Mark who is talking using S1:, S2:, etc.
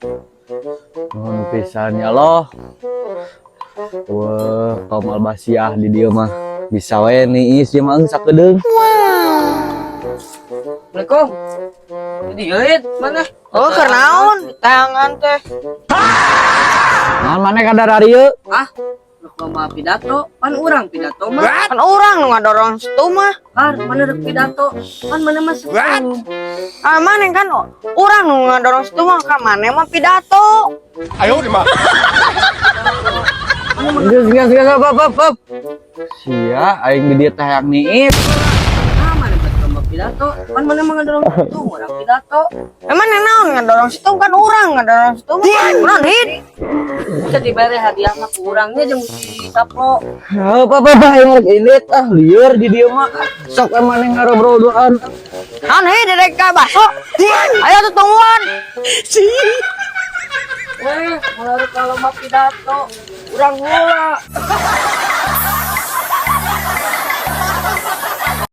S1: Nuhun pisan ya Allah. Wah, kaum albasiah di dieu mah bisa we niis ieu mah sakedeung.
S2: Assalamualaikum. Jadi euy, mana?
S3: Oh, keur naon? Tangan teh.
S1: Naon maneh ka dararieu?
S2: Ah, lu mah pidato, pan urang pidato mah.
S3: Kan urang nu ngadorong situ mah.
S2: Har, mana rek pidato? Pan mana mah setrum.
S3: Ah, maneh kan urang nu ngadorong situ mah, ka maneh mah pidato.
S1: Geus geus geus, up up up, up. Sia, aing di dieu teh hayang niis.
S2: Ah, mana bet lomba pidato? Pan mana mah ngadorong situ, urang pidato.
S3: Emang naon ngadorong situ, kan urang ngadorong situ mah. Urang hit.
S2: Bisa dibere hadiah mah ku urangnya jeung si Sapro.
S1: Up up up, aing rek indit ah, lieur di dieu mah. Sok we maneh ngarobrol duaan.
S3: Naon hit direk ka baso. Ayo tuh tungguan.
S2: Weh, mulai rek lomba pidato, urang heula.